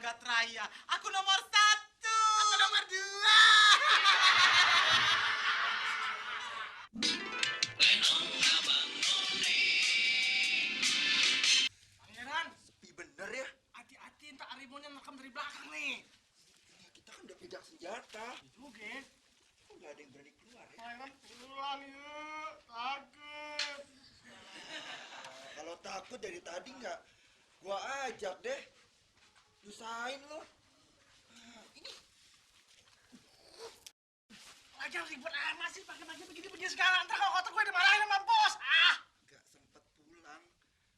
jagat raya. Aku nomor 1. Aku nomor 2. Pangeran, Sepi bener ya. hati-hati entar harimaunya nekam dari belakang nih. Ini kita kan udah pegang senjata. Juga ya. Kok nggak ada yang berani keluar ya? Pangeran pulang yuk, takut. Kalau takut dari tadi nggak gua ajak deh. Nyusahin lo. Ini Lagian ribut amat sih pagi-pagi begini sekarang. Ntar kalau kota gue dimarahin sama bos. nggak sempet pulang.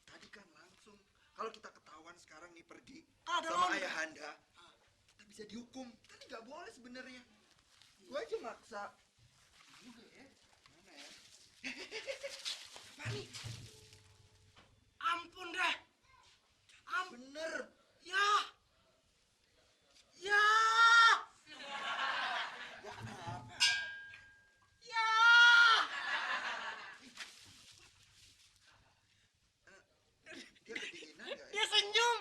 Tadi kan langsung. Kalau kita ketahuan sekarang nih pergi Kalau ada sama lawan- ayahanda, kita bisa dihukum. Tadi nggak boleh sebenarnya. Gua aja maksa. Juga ya. Mana ya? Apa nih? Ampun deh. Bener. Ya. Ya. Ya kenapa? Ya. Dia kedinginan nggak ya? Dia senyum.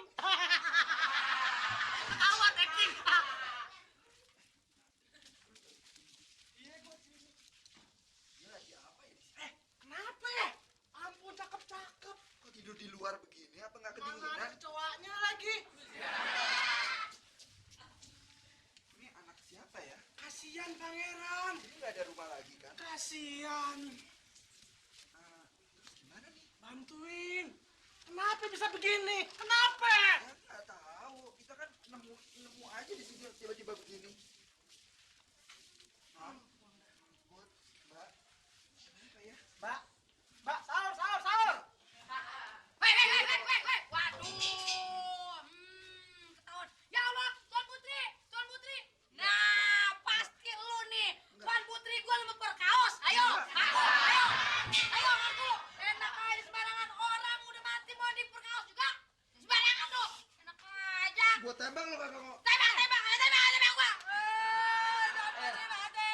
Awan acting. Dia lagi apa ya? Kenapa ya? Ampun cakep-cakep. Kok tidur di luar begini? Apa nggak Mana ada kedinginan? kecoaknya lagi. Ini anak siapa ya? Kasihan pangeran. Ini nggak ada rumah lagi kan? Kasihan. Terus gimana nih? Bantuin. Kenapa bisa begini? Kenapa? Ya nggak tahu. Kita kan nemu aja di sini tiba-tiba begini. Hah? Buat Mbak. Kenapa ya? Mbak. Mbak, sahur. Weh. Waduh. Ketahuan. Ya Allah, Tuan Putri. Nah, pasti lu nih. Tuan Putri gua lemut berkaos. Ayo, ngaku. Ayo ngaku. Enak aja sembarangan orang udah mati mau diperkaos juga. Sembarangan lu. Enak aja. Gua tembak lo kagak mau. Tembak gua. Tuan Putri mati.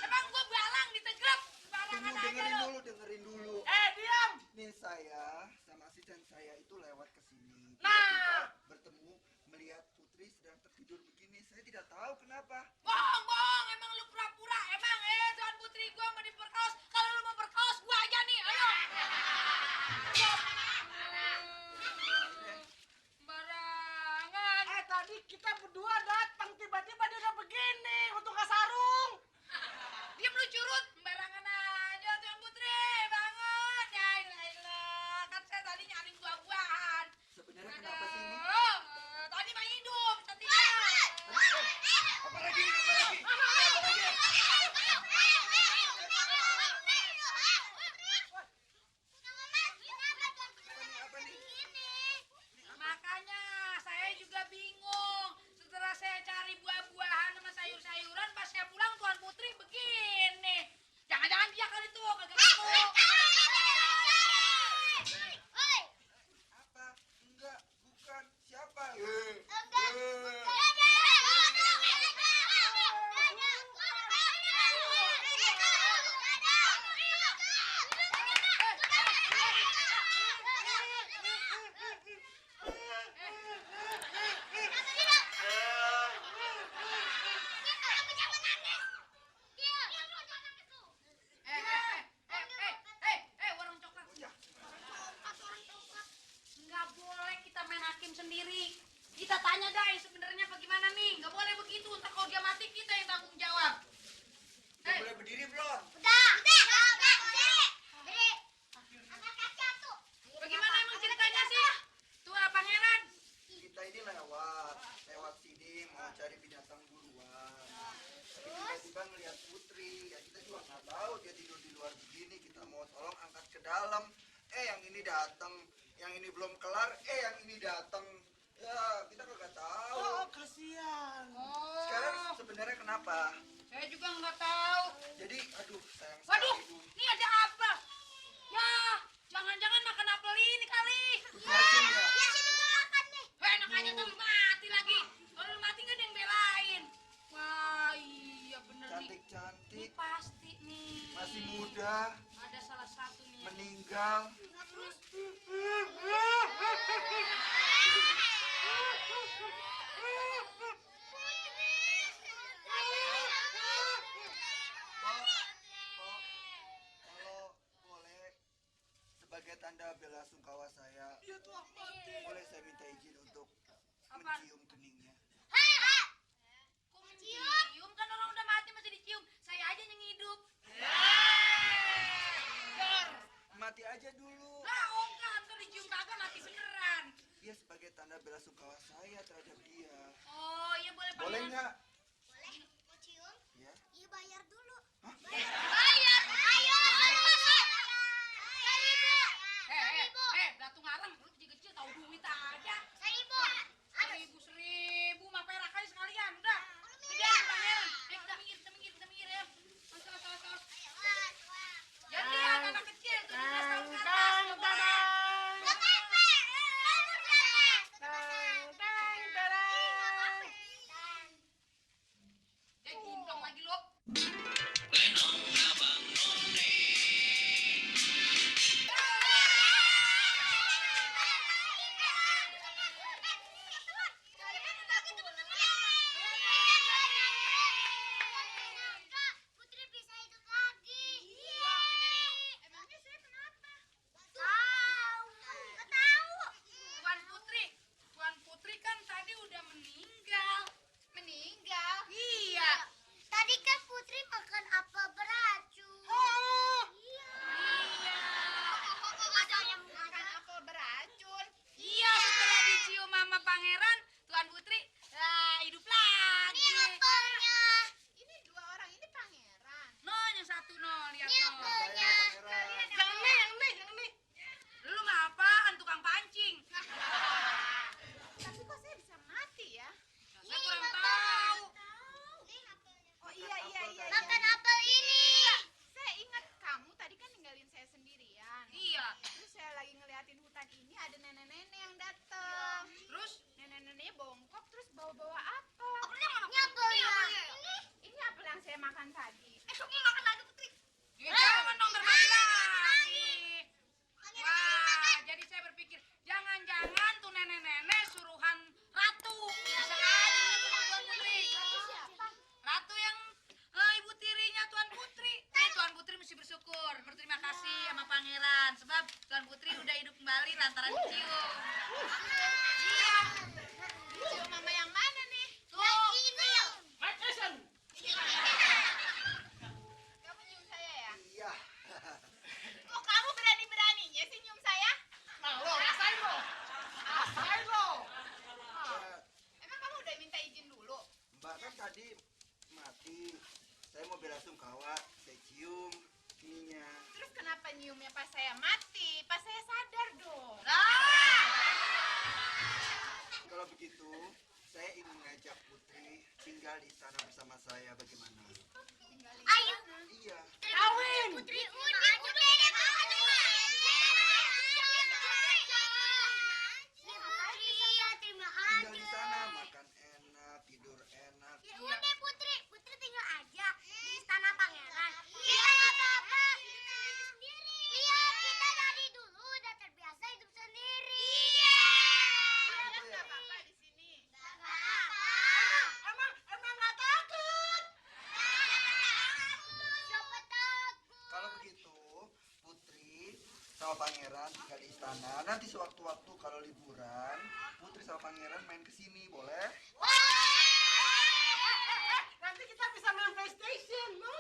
Emang gua balang ditegrep. Sembarangan aja lu. Dengerin dulu. Diam. Nih saya sama asisten saya itu lewat ke sini. Nah. Tiba-tiba bertemu melihat Putri sedang tertidur begini. Saya tidak tahu kenapa. Bohong, emang lu pura-pura. Emang Tuan Putri gua mau diperkaos. Kalau lu mau perkaos gua aja nih, ayo. Sembarangan. Tadi kita berdua datang tiba-tiba dia udah begini untuk sarung. Diam lu curut. Sembarangan aja Tuan Putri. Banget. Ya ilah. Kan saya tadi nyari buah-buahan. Sebenarnya kenapa sih ini? Aduh, tadi mah hidup. Apa lagi? Apa nih? Makanya saya juga bingung. Setelah saya cari buah-buahan sama sayur-sayuran, pas saya pulang Tuan Putri begini. Jangan-jangan dia kali itu kagak ngaku. Apa? Enggak, bukan. Siapa? Warung coklat. Nggak boleh kita main hakim sendiri. Kita tanya dai sebenarnya bagaimana nih. Nggak boleh begitu. Ntar kalau dia mati kita yang tanggung jawab. Udah boleh berdiri belum? Bagaimana emang ceritanya sih? Tuh pangeran. Kita ini lewat sini mau cari binatang buruan. Tapi tiba-tiba ngeliat Putri, ya kita juga nggak tahu dia tidur di luar begini. Kita mau tolong angkat ke dalam. Yang ini datang, yang ini belum kelar. Yang ini datang. Ya kita nggak tahu. Kasihan. Sekarang sebenarnya kenapa? Saya juga nggak tahu. Jadi, aduh sayang Waduh, sekali, Bu. ini ada apa? Ya, jangan-jangan makan apel ini kali. Racun ya? Enak aja tuh lu mati lagi. Kalau lu mati nggak ada yang belain. Wah, iya bener nih. Ini Cantik-cantik, pasti nih. masih muda. Ada salah tanda bela sungkawa saya, Iya Tuhan mati. boleh saya minta izin untuk Apaan? mencium keningnya? Kok mencium? Kan orang udah mati masih dicium. Saya aja yang hidup. Mati aja dulu. Lah, oh enggak, ntar dicium kagak mati beneran. Dia sebagai tanda bela sungkawa saya terhadap dia. Oh, iya boleh Pak. Boleh nggak? Boleh, mau cium? Ya. Iya bayar dulu. Hah? Bayar. Ayo, seribu. Belatung arang, lu kecil-kecil tahu duit aja. Seribu. Seribu mah perak aja sekalian, udah. Udah, pangeran. Kita minggir ya. Awas. Jangan lihat anak kecil, 17 tahun ke atas, nggak boleh. Gimplong lagi lo. Putri bisa hidup lagi. Iya. Emangnya saya kenapa? Tahu. Nggak tahu. Tuan Putri kan tadi udah meninggal. Meninggal. Iya. Tadi kan Putri makan apel beracun. Iya. Ada yang makan apel beracun. Iya, setelah dicium sama pangeran, Tuan Putri hidup lagi. Ini apelnya. Ini dua orang ini pangeran. No, yang satu no, lihat Ini no. apelnya. Pangeran. Yang nih. Lu mah apaan, tukang pancing? Tapi kok saya bisa mati ya? Saya kurang tahu. Ini apelnya. Oh iya. Makan apel ini. Saya ingat kamu tadi kan ninggalin saya sendirian. Iya. Terus saya lagi ngeliatin hutan ini ada nenek-nenek yang datang. Terus Nenek-neneknya bongkok terus bawa-bawa apel. Ini apelnya. Ini apel yang saya makan tadi. Kamu makan lagi Putri. ya jangan dong terbagi lagi. Wah, jadi saya berpikir jangan-jangan tuh nenek-nenek suruhan ratu. Bisa aja sama Tuan Putri. Siapa? Ratu yang ibu tirinya Tuan Putri. Tuan Putri mesti berterima kasih sama pangeran sebab Tuan Putri udah hidup kembali lantaran dicium. Iya. Cium mama yang mana nih? Tuh. Mike Tyson. Kamu nyium saya ya? Iya. Kok kamu berani-beraninya sih nyium saya? Nah lo, rasain lo. Emang kamu udah minta izin dulu? Mbak kan tadi mati. Saya mau bela sungkawa, saya cium ininya. Terus kenapa nyiumnya pas saya mati? Pas saya sadar dong. Kalau begitu, saya ingin mengajak Putri tinggal di sana bersama saya. Bagaimana? Tinggalin Ayo. sana. Iya. Kawin. Putri udah terima Tinggal di aja. sana, makan enak, tidur enak. Ya udah Putri tinggal aja di istana pangeran. Iya nggak apa-apa. Iya kita dari dulu udah terbiasa hidup sendiri. Iya. Kalian nggak apa-apa di sini. Nggak apa-apa. Emang nggak takut. Siapa takut? Kalau begitu, Putri sama Pangeran tinggal di istana. Nanti sewaktu-waktu kalau liburan, Putri sama Pangeran main ke sini, boleh? Nanti kita bisa main PlayStation, no?